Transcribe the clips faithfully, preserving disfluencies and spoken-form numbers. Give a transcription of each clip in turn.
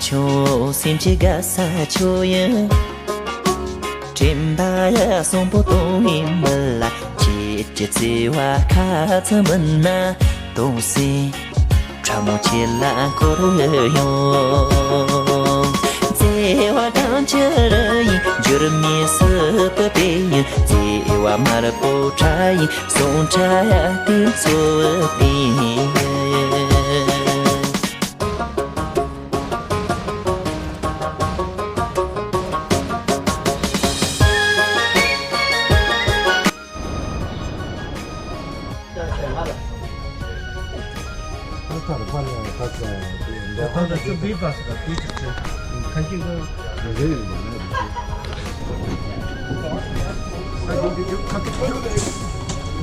ཆུང་སེམས་ཀྱི་དགའ་ས་ཆུ་ཡིན། དྲན་པ་ཡ་གསོན་པོ་གཏོང་བའི་མི་ལ། ཁྱེད་ཀྱི་བརྩེ་བ་ཁ་ཚ་མིན་ན་གཏོང་སེམས། ཕྲ་མོ་ཁྱེད་ལ་འཁོར་ཡོང་། བརྩེ་བ་གང་ཆེ་རུ་ཡིན། འགྱུར་མེད་སྲིད་པའི་དཔེ་ཡིན། བརྩེ་བ་དམར་པོ་ཁྲ་ཡིན། ཟུང་ཁྲ་ཡ་དེ་ཚོ་བསྟན།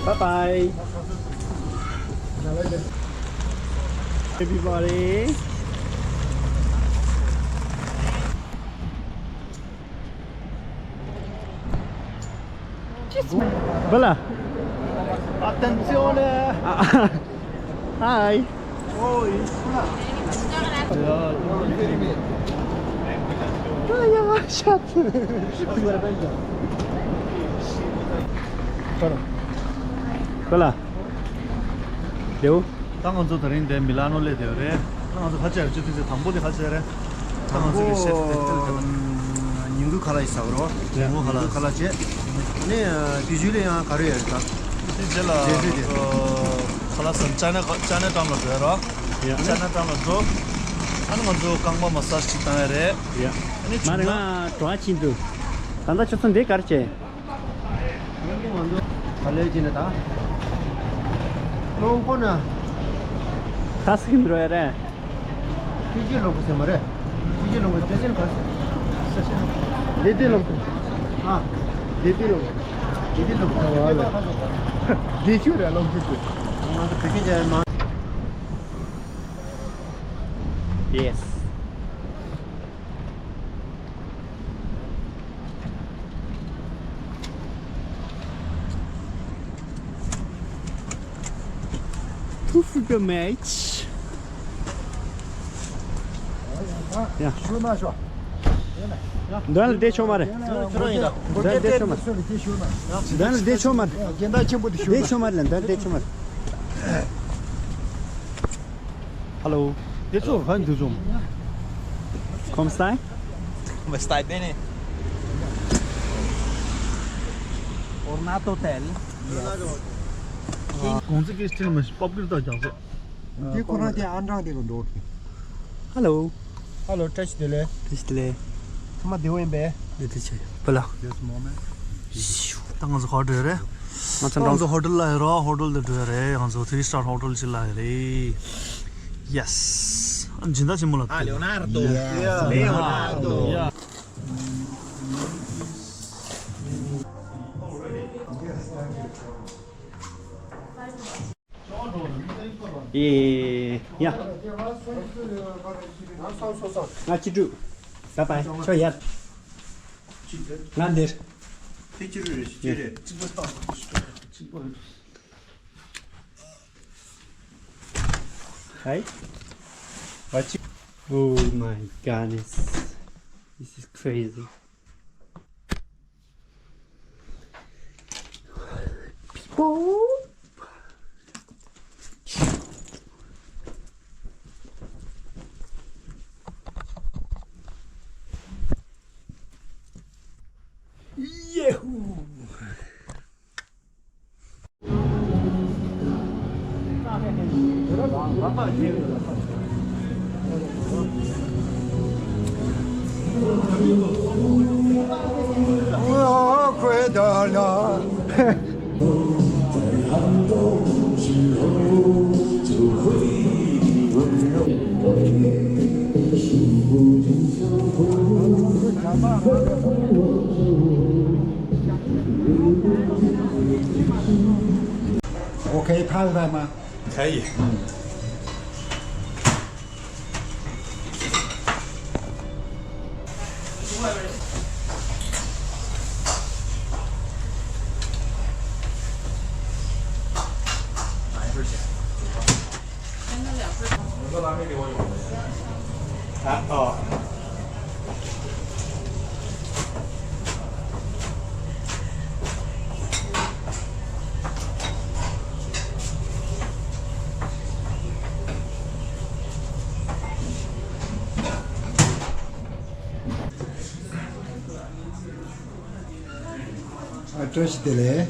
Bye bye. Everybody. Bella. Attenzione. Ah, hi. Oi. Ah, ja, schatz. Bella. Leo. ད་ང་ཚོ་དེ་རིང་འདིར་མི་ལ་ནོ་སླེབས་བསྡད་ཡོད་རེད། ད་ང་ཚོ་ག་རེ་བྱས་རེད། སྤྱི་འཐུས་ཚོ་དང་པོ་དེ་ག་རེ་བྱས་རེད། ད་ང་ཚོ་གི་ཤེ་ཕི་དེ་ཚོ་ལ་ཉིན་གུང་ཁ་ལག་ཡིན་ཟེར་བ་རེད། ཉིན་གུང་ཁ་ལག་ཁ་ལག་བྱས། ཨ་ནི་དེ་རྗེས་ལ་ཡང་ག་རེ་ཡོད་རེད་ད། དེ་རྗེས་ལ་རྗེས་སུ་དེ། ཁ་ལག་ཟ་ཅ་ནེ་ཅ་ནེ་ཊའུན་ལ་འགྲོ་ཡ་རེད། ཡ། ཅ་ནེ་ཊའུན་ལ་འགྲོ། ཨ་ནི་ང་ཚོ་རྐང་པ་མ་སཱཇ་ཅིག་བཏང་ཡ་རེད། ཡ། ཨ་ནི་མ་རེད། ང་གྲོ་བ་ཕྱིན་འདུག་ད་ལྟ་ཁྱོད་ཚོ་འདི་ག་རེ་བྱས། ག་ལེ་ཅི་ན་ད། ལོང་ཁོ་ན། ད་སི་ཀིམ་རོ་ཡ་རེད། ཕི་ཇི་ལོང་ཁོ་སེ་མ་རེད། ཕི་ཇི་ལོང་ཁོ་སེ་ཅན་ག་སེ། ལེ་ཏི་ལོང་ཁོ། ཨ། ལེ་ཏི་ལོང་ཁོ། ལེ་ཏི་ལོང་ཁོ། ལེ་ཏི་ལོང་ཁོ། ལེ་ཏི་ལོང་ཁོ། ལེ་ཏི་ལོང་ཁོ། ང་ཚོ་བོད་སྐད་རྒྱག་ཡ་མ། Yes. Two for the match. Yeah. འདོན་ལ་བསྡད་ཆོག་མ་རེད། འདོན་ལ་བསྡད་ཆོག་མ་རེད། འདོན་ལ་བསྡད་ཆོག་མ་རེད། འདོན་ལ་བསྡད་ཆོག་མ་རེད། འདོན་ལ་བསྡད་ཆོག་མ་རེད། Hello. Come stai? Come stai bene? Ornato Hotel. Yes. དེ་ཁོ་རང་དེ་ཨང་གྲངས་དེ་ལ་འགྲོ། Hello. Hello, བཀྲ་ཤིས་བདེ་ལེགས། བཀྲ་ཤིས་བདེ་ལེགས། ཚང་མ་བདེ་པོ་ཡིན་པས། བདེ་བདེ་ཆེ། བུ་ལ། Just a moment. ད་ང་ཚོ་ཧོ་ཊེལ་རེད། ང་ཚོ་ང་ཚོ་ཧོ་ཊེལ་ལ་ཡོད་ར། ཧོ་ཊེལ་དུ་འགྲོ་ཡ་རེད། ང་ཚོ་three star ཧོ་ཊེལ་ཅིག་ལ་ཡོད་རེད། Yes. ཨ་ནི་སྦྱིན་བདག་ཆེན་མོ་ལ། ཨ། ལེའོ་ནར་དོ། ལེའོ་ནར་དོ། ཡེ། ཡ། ང་སྤྱི་འཐུས། བཱའི་བཱའི། ཁྱོད་ཡར། ང་འདིར། དེ་སྤྱི་འཐུས་རེད། སྤྱི་རེད། Hi. What you? Oh my goodness. This is crazy. People. Yahoo! Okay, 拍了吗？可以。嗯。哪一份钱？先拿两份。能够拉面给我有吗？ ད་ཨོ། ཨ། བཀྲ་ཤིས་བདེ་ལེགས།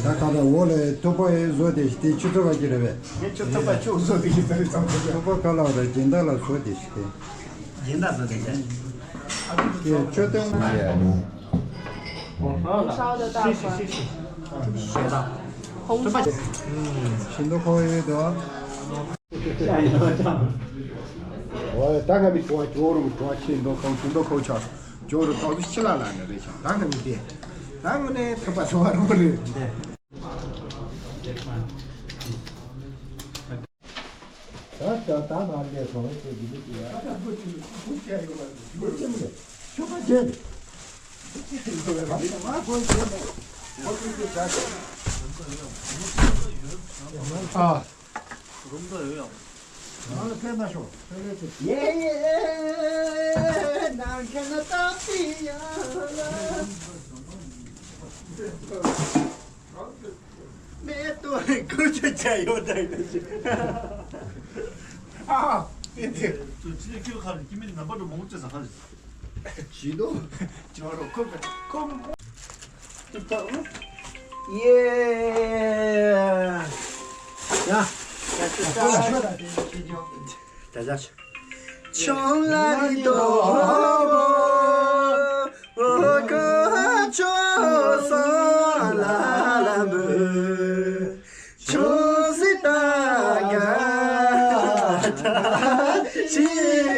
ད་ག་ལ་འོག་ལ་ཐུག་པ་བཟོ་དེ་ཞིག་དེ་ཆུ་ཚོད་ག་གི་རེད་པས། ངས་ཆུ་ཚོད་པ་ཆུ་བཟོ་དེ་ཞིག་ད་རེས་ཙམ་ཐུག་པ་ག་ལ་རེད། སྦྱིན་བདག་ལ་བཟོ་དེ་ཞིག་དེ། སྦྱིན་བདག་བཟོ་དེ་ཞིག་དེ་ཆོས་སྟོན་ཡ། 红烧的大蒜。学到。红烧。嗯。 ཤིང་ཏོག་ཁོག་ཡོད་དོ། ཨོ། ད་ང་མི་ཁོ་ཇོ་རུ་ཁོ་ཤིང་ཏོག་ཁོག་ཤིང་ཏོག་ཁོག་ཆ། ཇོ་རུ་ཏོག་ཤི་ལ་ལ་ནི་རེད་ཤག་ད་ང་མི་དེ། ད་ང་ནི་ཐུབ་པ་ཐུབ་པ་རུ་རེད། ད་ད་ད་ང་ལས་སོང་ཟེར་གྱི་མི་དེ་ཡ། ད་ད་ཁོ་ཅི་ཁོ་ཅི་ཡོད་པ་ཁོ་ཅི་མི་ཆོག་པ་བྱེད། ཁོ་ཅི་མི་ཁོ་ཅི་བྱ་ཁོ་ཅི་ཅི་བྱ་ཨ། རུམ་དུ་ཡོད་ཡང་། ནང་ལ་ཕེབས་ན་ཤོག་ཕེབས་ལས་ཚེ། ཡེ་ཡེ། ནང་ཁེ་ན་ཏང་ཏི་ཡ་ལ། མེ་ཏོག་ཀུ་ཅོ་ཅ་ཡོད་ད་ཡོད་ཅི། ཨ། ཏི་ཏི། ཅི་ཁྱོད་ཁ་ནས་ཀྱི་མི་རྣམ་པ་དུ་མང་ཅི་ཟ་ཁ་ཟིག་ཇི་ལོ། ཇོ་རོ་ཁོ་ཁོ། ཡེ། ཡ། ད་ད་ད། ཆོང་ལ་རི་དོ་བོ་ཀ་ཆོ་ས་ལ་ལ་འབུ། ཆོས་སྲིད་ད་ག་བཀྲ་ཤིས་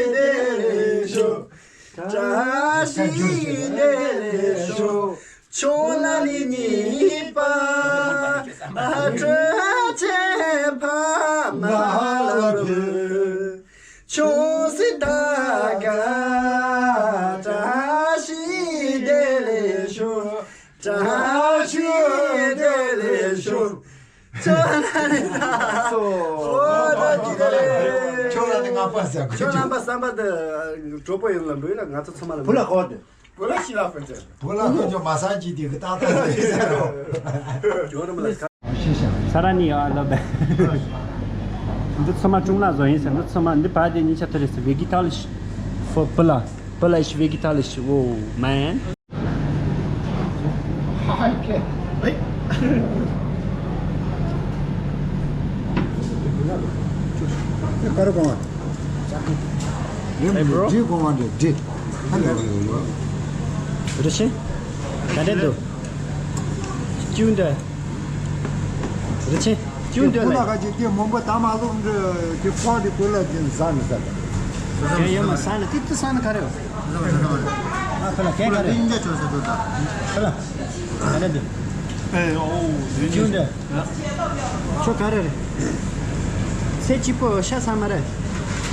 བདེ་ལེགས་ཤོག་བཀྲ་ཤིས་བདེ་ལེགས་ཤོག་ཆོས་ལ་ལི་གཉིས་པ་སྤྲོས་བཅས་ཕ་མ་ལ་འབུལ། ཆོས་སྲིད་ད་ག་བཀྲ་ཤིས་བདེ་ལེགས་ཤོག་བཀྲ་ཤིས་བདེ་ལེགས་ཤོག་ཆོས་ལ་ནི་ད། ཨོ་ད་ཅི་དེ་རེད། ཆོས་ལ་ནི་ང་པ་ཟེར་གོ་ཆོས་ལ་པ་བསམ་པ་དེ་གྲོགས་པོ་ཡིན་ལ་འགྲོ་ཡིན་ལ་ང་ཚོ་ཚང་མ་ལ་བུ་ལ་གོ་དེ། བུ་ལ་ཤི་ལ་ཕན་ཚེ། བུ་ལ་ཁོ་ཚོ་མ་སང་ཅི་དེ་གི་ཏག་ཏག་ཟེར་ཟེར་རོ། ཇོ་རུ་མ་ལ་ས་ར་ནི་ཡ་ལོ་བེ། འདི་ཚང་མ་ཀྲུང་ལ་བཟོ་ཡིན་ཟེར། འདི་ཚང་མ་འདི་བ་དེ་ཉིན་ཆ་ཐ་རེ་ཟེར། ཝེ་གི་ཏ་ལི་ཤི། ཧྥོ་པུ་ལ། པུ་ལ་ཤི་ཝེ་གི་ཏ་ལི་ཤི། ཨོ་མན། ཧ་ཧ་ཁེ། ཨེ། དཀར་གོང་། ཨེ་བྲོ། འདི་གོང་བ་འདི་འདི། ཧ་ལས་ཡོད་ཡོད། རེ་ཆེ། ག་འདྲ་འདུག་ཅུང་འདྲ། རེ་ཆེ། ཅུང་འདྲ་ལ། ཁ་ཅིག་དེ་མང་པོ་དམ་ཨ་ལོང་འདྲ་དེ་ཕོག་དེ་བུ་ལ་དེ་ཟ་ནི་ཟ་ག་དེ་ཡོད་མ་ཟ་ནི་དེ་དེ་ཟ་ནི་ག་རེ་ཡོད། ཨ་ཁ་ལ་གས་ག་རེ་ཡོད། ཨིན་ཇ་ཅོ་ས་དུ་ད། ཁ་ལ། ག་རེ་འདུག་ཨེ་ཨོ་ཡོད་ཅུང་འདྲ། ཁྱོད་ག་རེ་རེད། ཚེ་གཅིག་པོ་ཤ་ཟ་མ་རེད།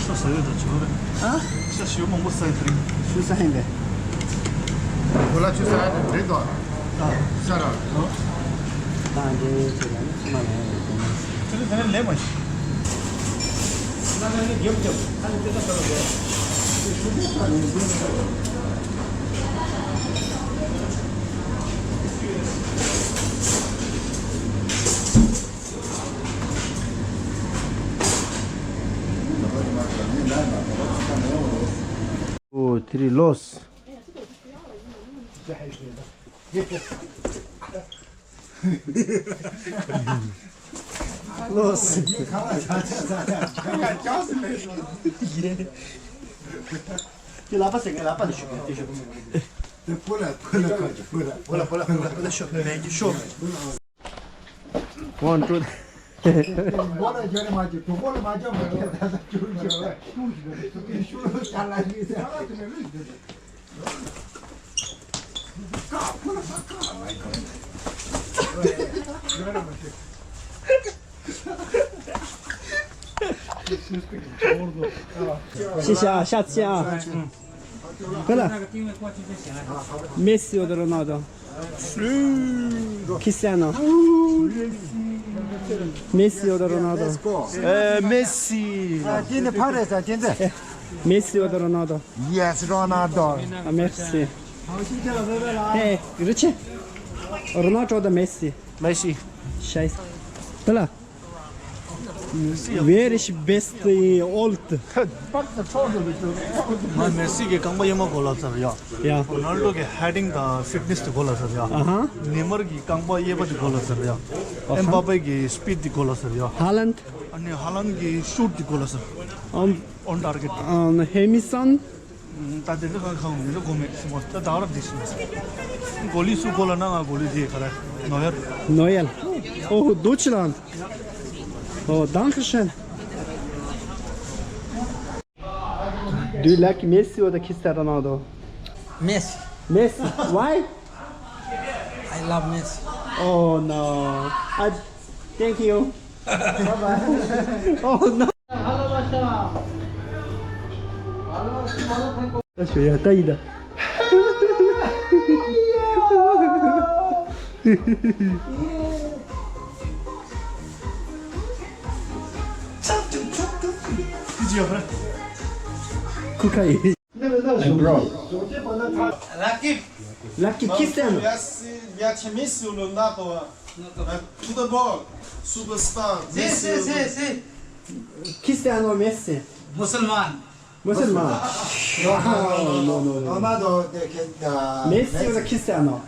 ཤ་ཟ་ཡོད་ད་ཆོག་རེད། ཨ། ཤ་ཞུ་མང་པོ་ཟ་ཡོད་རེད། ཞུ་ཟ་ཡིན་པས། ཁོ་ལ་ཆུ་ཟ་ཡ་དེ་རེད་དོ། ཨ། ཤ་ར། ད་འདི་ཚེ་ལ་ནི་ཚང་མ་ལ་ཡོད་དེ་ནི། ཁྱོད་ཚོ་དེ་ནས་ལེན་མ་ཤེས། ང་ལ་ནི་རྒྱབ་རྒྱབ་ཨ་ནི་དེ་ལྟ་ལྟ་ལ་རེད། ཨོ་དེ་རིང་ལོས། ལོས། ཁྱེད་ལག་པ་ཟེར་ངས་ལག་པ་ནས་ཞུ་གི་དེ་ཞུ། ཕུ་ལ་ཕུ་ལ་ཁ་ཅིག་ཕུ་ལ། ཕུ་ལ་ཕུ་ལ་ཕུ་ལ་ཕུ་ལ་ཤོག་མེད་ཀྱི་ཤོག One, two. མགོ་ལ་སྦྱར་མ་བྱེད། གྲོད་ཁོག་ལ་མ་སྦྱར་མ་རེད། ད་ལྟ་སྐྱུར་སྦྱར་བས་སྐྱུར་ཞིག་རེད། ཤུ་རུ་ཤ་ལ་ཡིན་ཟེར། ཤ་ཤ་ཤ་ཤ། Quella? Messi o Ronaldo? Cristiano. Messi o Ronaldo? Eh, Messi. Ah, tiene pares, ah, tiene. Messi oder Ronaldo? Yes, Ronaldo. Ah, merci. Hey, Richie. Ronaldo oder Messi? Messi. Scheiße. Tala. Wer ist beste Old? ང་མེ་སི་གི་རྐང་པ་གཡས་མ་གོ་ལ་ཚར་ཡ། ཡ། རོ་ནལ་ཌོ་གི་ཧེ་ཌིང་དང་ཕིཊ་ནེས་དེ་གོ་ལ་ཚར་ཡ། ཨ་ཧ། ནེ་མར་གི་རྐང་པ་གཡས་པ་དེ་གོ་ལ་ཚར་ཡ། ཨ་ཧ། ཨེམ་བ་པེ་གི་སི་པིཌ་དེ་གོ་ལ་ཚར་ཡ། ཧ་ལན། ཨ་ནི་ཧ་ལན་གི་ཤུཊ་དེ་གོ་ལ་ཚར། ཨམ། ཨོན་ཊར་གེཊ། ཨ་ཧེ་མི་སན། ད་དེ་འདྲ་གང་གང་མི་འདྲ་གོ་མེད་སི་མོ་ད་ད་ར་དེ་སི་མོ། གོ་ལི་སུ་གོ་ལ་ན་ང་གོ་ལི་དེ་ག་ར་ནོ་ཡལ། ནོ་ཡལ། ཨོ་ཧོ་Deutschland. Oh, danke schön. Do you like Messi or the Cristiano Ronaldo? Messi. Messi. Why? I love Messi. Oh no. I thank you. Bye bye. Oh no. ད་ཞོ་ཡ་ད་ཡིན་ད། ཁུ་ཁ་ཡིན། Rakip. Rakip Cristiano. Wer, wer ist Messi und Ronaldo? Tudo bom? Superstar. Sim, sim, sim, sim. Cristiano Messi. Musulman. Musulman. No, no, no, no. Ronaldo, de que, uh, Messi oder Cristiano?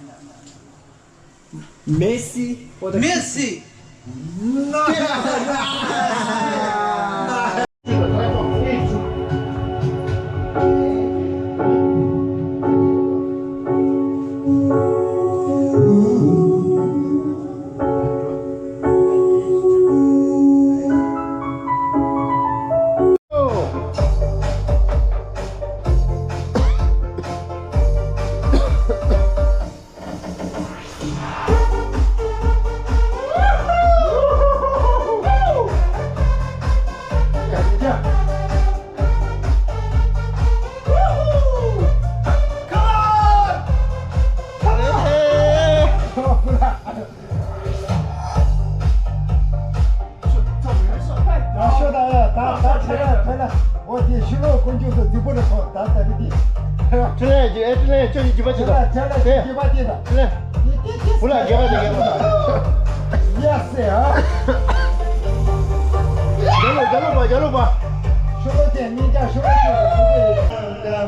Messi oder Messi. ཤོད་ད། ད་ད་ཁྱེད་རང་ཁྱེད་རང་འོ་དེ་ཤུ་ལོ་ཀུན་སྤྱོད་དུ་སྡིག་པོ་རེ་སོང་ད་ད་རེ་དེ། ཁྲི་ལན་གྱི་ཨེ་ཁྲི་ལན་ཁྱོད་ཀྱི་རྒྱུད་པ་ཅི་དང་། ཁྱེད་རང་ཁྱེད་རང་རྒྱུད་པ་དེ་དང་། ཁྲི་ལན། བུ་ལ་རྒྱལ་བ་དེ་རྒྱལ་བ་དང་། ཡ་སེ་ཨ། རྒྱལ་ལོ་རྒྱལ་ལོ་པ་རྒྱལ་ལོ་པ། ཤུ་ལོ་དེ་གཉིས་ཀ་ཤུ་ལོ་དེ་ཤུ་ལོ་དེ། ཟླ་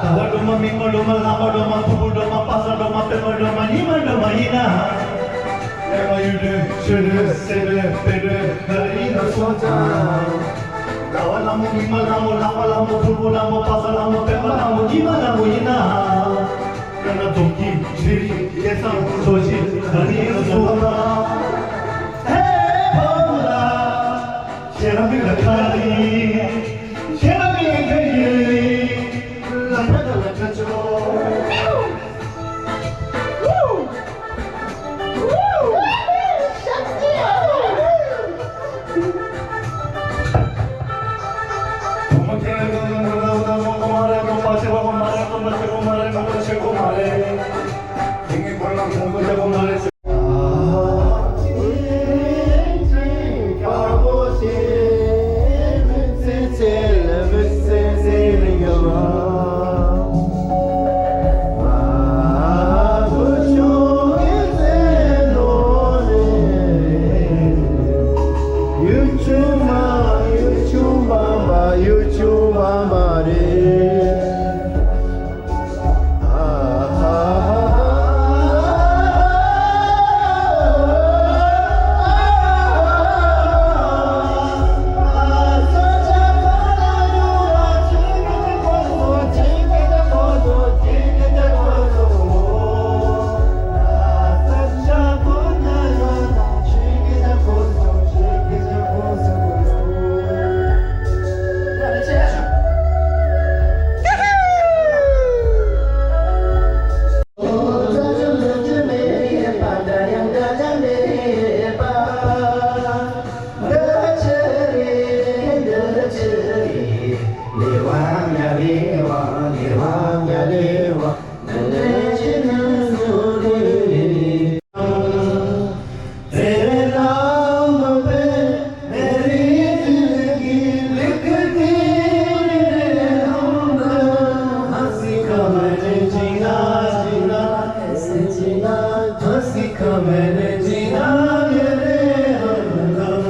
བ་སྒྲོལ་མ། མིག་དམར་སྒྲོལ་མ། ལྷག་པ་སྒྲོལ་མ། ཕུར་བུ་སྒྲོལ་མ། པ་སངས་སྒྲོལ་མ། པདྨ་སྒྲོལ་མ། ཉི་མ་སྒྲོལ་མ་ཡིན་ན། ཡར་མ་ཡུལ་སྒྲོལ། ཆོས་སྒྲོལ། སྲས་སྒྲོལ། བེ་སྒྲོལ། ག་རེ་ཡིན་ན་སོང་ཙང་། ཟླ་བ་ལྷ་མོ། མིག་དམར་ལྷ་མོ། ལྷག་པ་ལྷ་མོ། ཕུར་བུ་ལྷ་མོ། པ་སངས་ལྷ་མོ། པདྨ་ལྷ་མོ། ཉི་མ་ལྷ་མོ་ཡིན་ན། ཡང་ན་རྫོགས་ཀྱི་ཚེ་རིང་། སྐལ་བཟང་རྡོ་རྗེ། ག་རེ་ཡིན་ན་སོང་ཙང་། ཧེ་ཕ་མ་ལ། ཁྱེད་རང་མི་ལ་ཁ་རི། ཁྱེད་རང་མི་ལ་ཁ་རི། ལ་ཁ་ལ་ཁ་ཆོ། तेरे नाम पे मेरी जिंदगी लिख दी रे हमदम। हंसी का मैंने जीना, जीना, कैसे जीना, हंसी का मैंने जीना मेरे हमदम।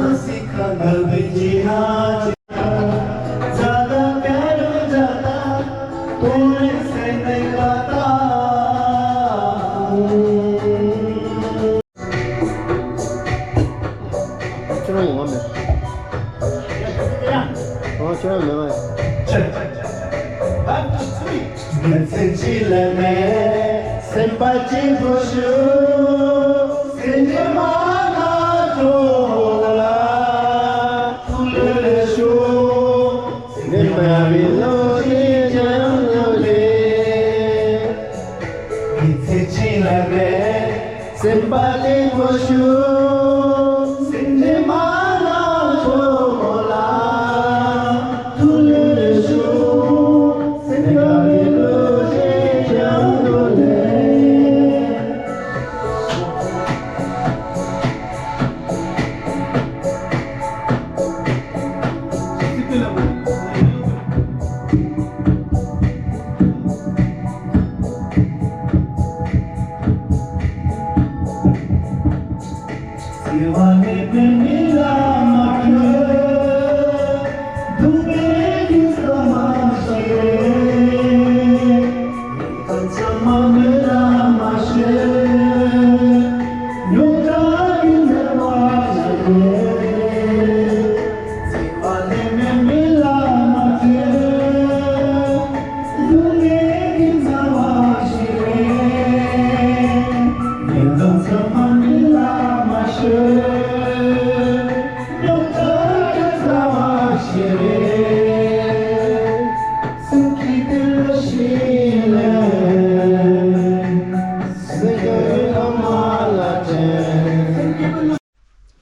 हंसी का कभी जीना, ज्यादा प्यार हो जाता, तू ऐसे नहीं गाता। ཁྱོད་རང་ཡོང་བ་མེད། ཨོ་ཁྱོད་རང་མེད་མ། ཚེ་གཅིག་ལ་ནས་སེམས་པ་གཅིག་པུ་ཞུ། སེམས་ཀྱི་མ་ལ་འགྲོ་ལ་ཐུགས་ལ་ཞུ། སེམས་པ་བའི་བློ་ཡིས་ཀྱང་ལོ་ལེ། ཚེ་གཅིག་ལ་ནས་སེམས་པ་གཅིག་པུ་ཞུ། སེམས་ཀྱི་མ་ལ་ཐོག་མོ་ལ་ཐུགས་ལས་ཞུ། སེམས་དགའ་བའི་བློ་ཞིག་ཀྱང་འདུག་ལས།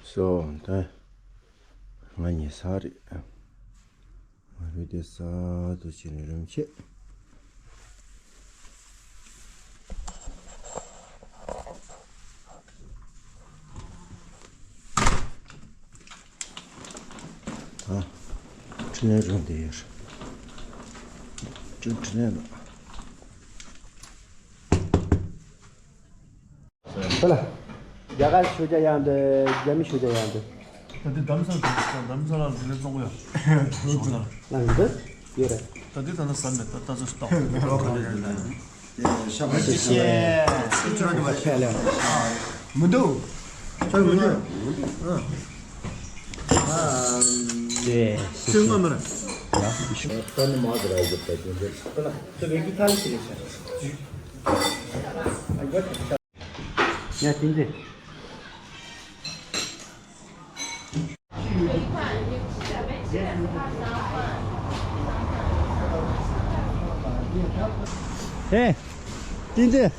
སོ། ད་ང་ཉལ་ས་རེད། ང་རུ་དེ་ས་དུ་ཕྱིན་ནས་རིམ་བྱེད། ཨ། འཕྲིན་ལས་རུ་འདི་ཡོད། ཅུང་འཕྲིན་ལས་ལ། ཧོ་ལ། རྒྱ་གར་ཤོད་རྒྱ་ཡང་འདི་རྒྱ་མི་ཤོད་རྒྱ་ཡང་འདི། ད་འདི་དམ་ས་དང་དམ་ས་ལ་འདི་ནས་བཙོང་གོ་ཡ། ལ་འདི་ཡོད་རེད། ད་འདི་ད་ན་ཟ་མེད་ད་ད་ཚོ་སྟོག་ལོ་ག་ལེ་འདི་ལ། ཤ་མ་ཤི་ཤེ། ཤ་མ་ཤི་ཤེ། མི་འདུག་ཤ་མི་འདུག་ཨ། ཤི་ཤི། ཤི་ང་མ་ར། ཤི་ཤི། ད་ནི་མ་དེ་ར་ཡོད་པ་དེ་འདི་ཁོ་ན་ཚོ་བེ་གི་ཐང་ཤི་རེད་ཤ། ཡ་ཏིན་ཏིན། ཧེ། ཏིན་ཏིན།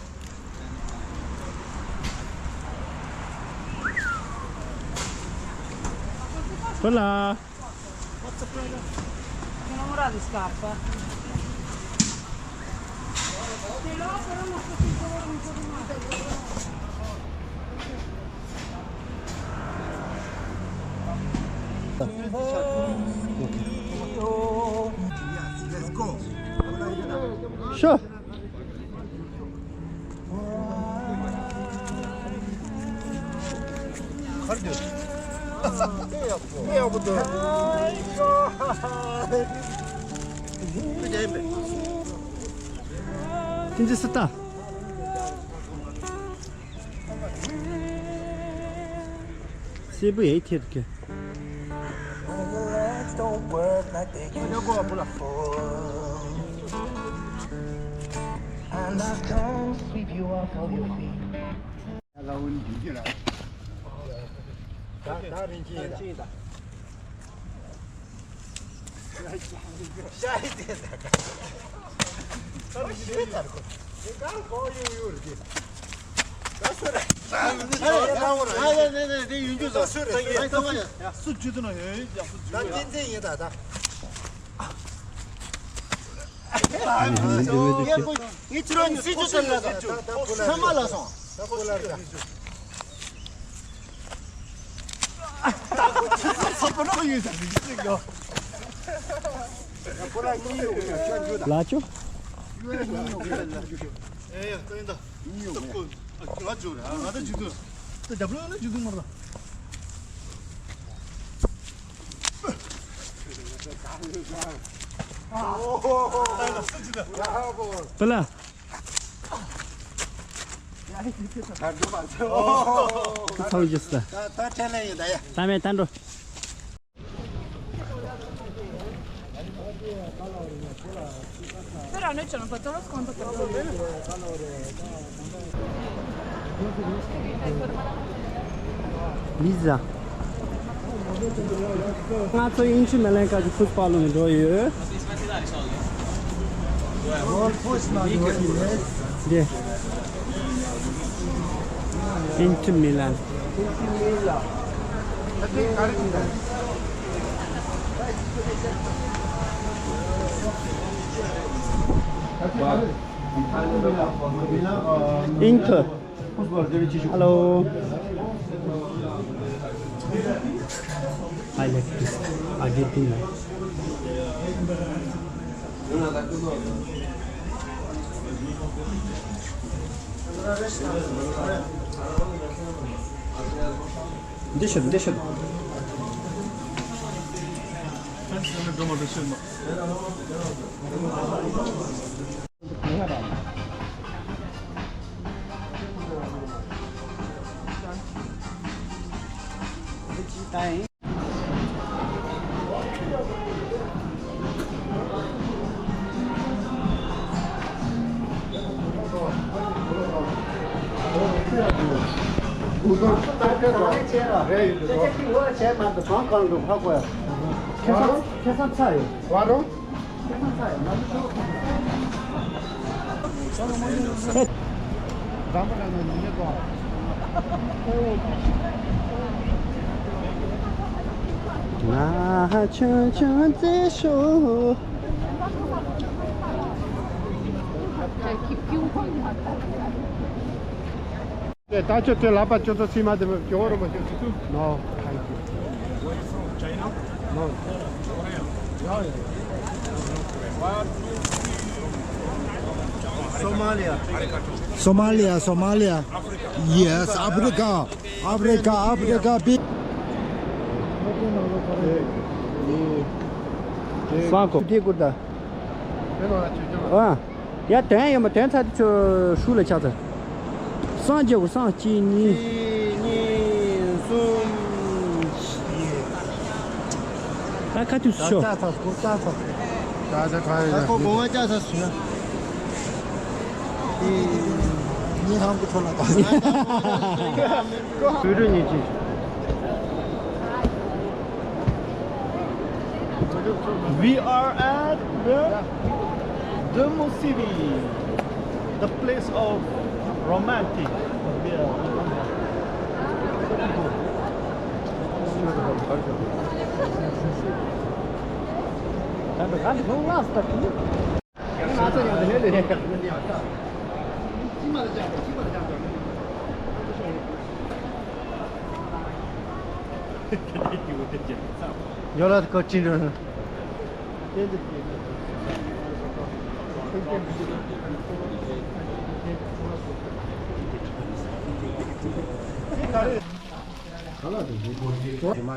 ཧོ་ལ། Un'ora di scarpa. Sure. ཁྱིམ་མཚེས་སུ་ལྟ། སེར་པོ་ཡའི་ཐེར་གི། And I come sweep you off of your feet. ད་ད་རིན་ཆེན་ཡིན་ད། ཤ་ཡི་དེ་ད་ག་ད་ཤི་ཚར་གོ་ད་ག་གོ་ཡུ་ཡུ་རེད་དེ། ད་སུ་རེད། ད་ནི་ད་ད་ད་ད་ནི་ནི་དེ་ཡུན་རྒྱུ་ད་སུ་རེད། ད་ད་ད་ཡ་སུ་ཇུ་དུ་ན་ཡོད་ཡ་སུ་ཇུ། ད་བསྟན་འཛིན་ཡིན་ད་ད། ངས་ཁྱེད་རང་གཉིས་སྲིད་ཇུས་ཟེར་ལ་སོང་། ཚང་མ་ལ་སོང་། ལ་ཅོ། ཨེ་ཡ་ཏོ་ཡིན་ད། ང་ད་ཇུ་ཏུ། ད་རྒྱབ་ལོ་ན་ཇུ་ཏུ་མར་ད། པ་ལ། ཚ་བོ་ཇི་སི་ད། ད་ད་ཁྲལ་ལེན་ཡིན་ད་ཡ། ད་མེད་ད་འགྲོ། ལི་ཛ། ང་ཚོ་ཨིན་ཆི་མེ་ལན་ཀ་གི་ཕུས་པ་ལུང་འགྲོ་ཡོད། འདི། ཨིན་ཆི་མེ་ལན། ཨིན་ཆི། Hello. I like this. Argentina. འདི་ཤོད། འདི་ཤོད། ང་ཆུང་ཆུང་རྩེ་ཤོག་ད་ཁྱོད་དེ་ལག་པ་ཅོ་ཚོ་ཚིག་མ་དེ་མོ་ཀྱོ་རོ་མ་ཅོ་ཚིག་ཏུ། No, thank you. China? No. Somalia. Somalia, Somalia. Yes, Africa. Africa, Africa, big. Franco. ཡ་དོན་ཡོད་མ་དོན་ཚར་དུ་ཆོ་ཧྲུལ་ལ་ཆགས་ཚར། སངས་རྒྱས་གོ་སངས་གཅིག་གཉིས། གཅིག་གཉིས་གསུམ། ད་ཁ་ཐུག་ཤོ། ད་ཁོ་གོ་བ་ཅག་ས་སུ་ཡ། ངའི་ཧམ་གི་ཐོ་ལ་ད། བོད་རིགས་ཉིན་གཅིག We are at the Demo City, the place of romantic. ཡོ་ལ་ཁོ་ཅི་འདྲ།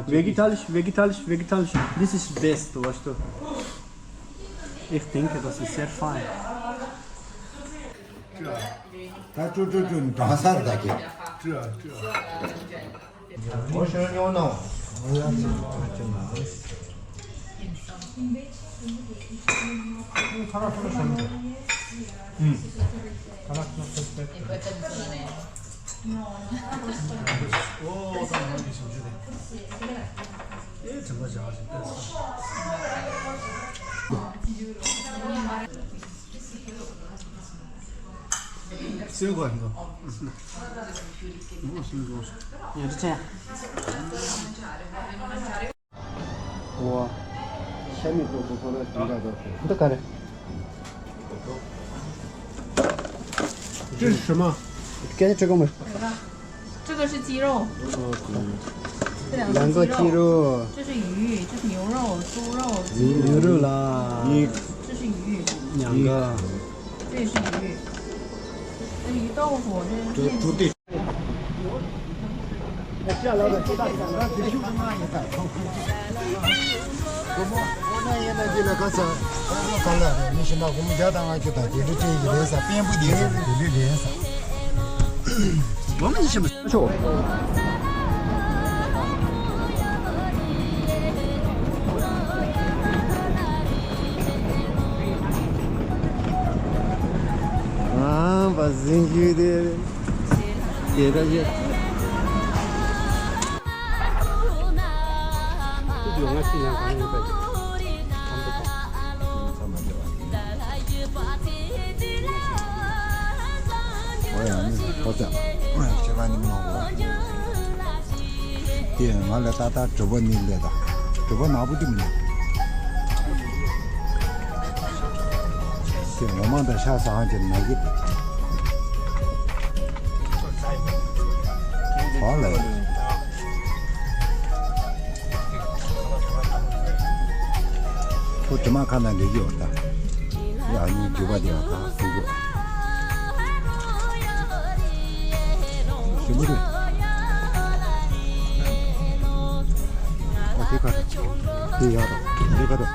Vegetarisch, vegetarisch, vegetarisch. This is best, weißt du. Ich denke, das ist sehr fein. ད་ཅོ་ཅོ་ཅོ་འདྲ་སར་ད་ཀྱེ། ཅོ་ཅོ། ཨོ་ཤོ་ཉོ་ནོ། སུའི་གོ་ཡིན་གོ། ངོ་སུའི་གོ། ཡ་རི་ཆེ། ཨོ། ཤ་མི་ཏོག་པོ་ཁོ་ན་དུང་འདྲ་དོ། འདི་ག་རེ། 这是什么？给他吃过没？这个是鸡肉，这两个鸡肉，这是鱼，这是牛肉、猪肉、鸡肉。牛肉啦，这是鱼，两个，这也是鱼，这鱼豆腐，这是面筋。 ཨ་བ་ཟིན་རྒྱུ་དེ། དེ་ལྟ་བྱས། ཨོ་ཡ་ནི་ཁོ་ཚ། ཁྱེད་རང་ཉིན་མོ་གོ། དེ་ང་ལ་ཏག་ཏག་གྲོད་པ་ནི་ལས་དང་། གྲོད་པ་ནག་པོ་དེ་མི་འདུག་དེ་ངོ་མ་འདྲ་ཤ་ཟ་ཧང་ཅན་ན་གི། ཨ་ལས། ཁོ་དྲི་མ་ཁ་ན་འདྲེ་གི་འོ་ད། ཡ་ནི་རྒྱུ་བ་དེ་བ་ད་སུ་རྒྱུ། ཞིམ་པོ་རེད། ཨོ་དེ་ཁ་རེད། དེ་ཡག་རེད། དེ་ཁ་རེད།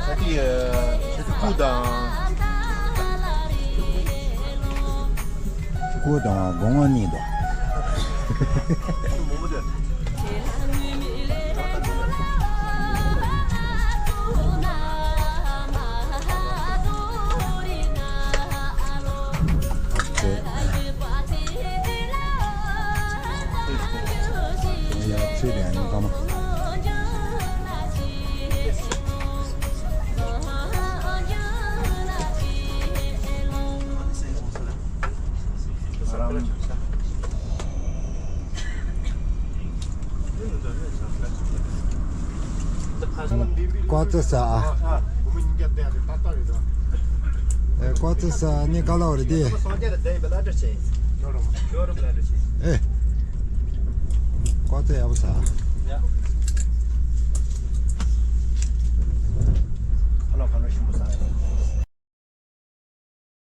ད་དེ་ཆུ་ཚོད་དགུ་དང་། སྐུ་དང་སྒོ་ང་གཉིས་དང་། ཡ་ཚོད་དེ་ཨ་ནི་ཀ་མ། ཀོ་ཙི་ས་ཨ། ཨེ་ཀོ་ཙི་ས་ནི་ག་ལ་བ་རེད་དེ། ཨེ། ཀོ་ཙི་ཡག་པོ་ས།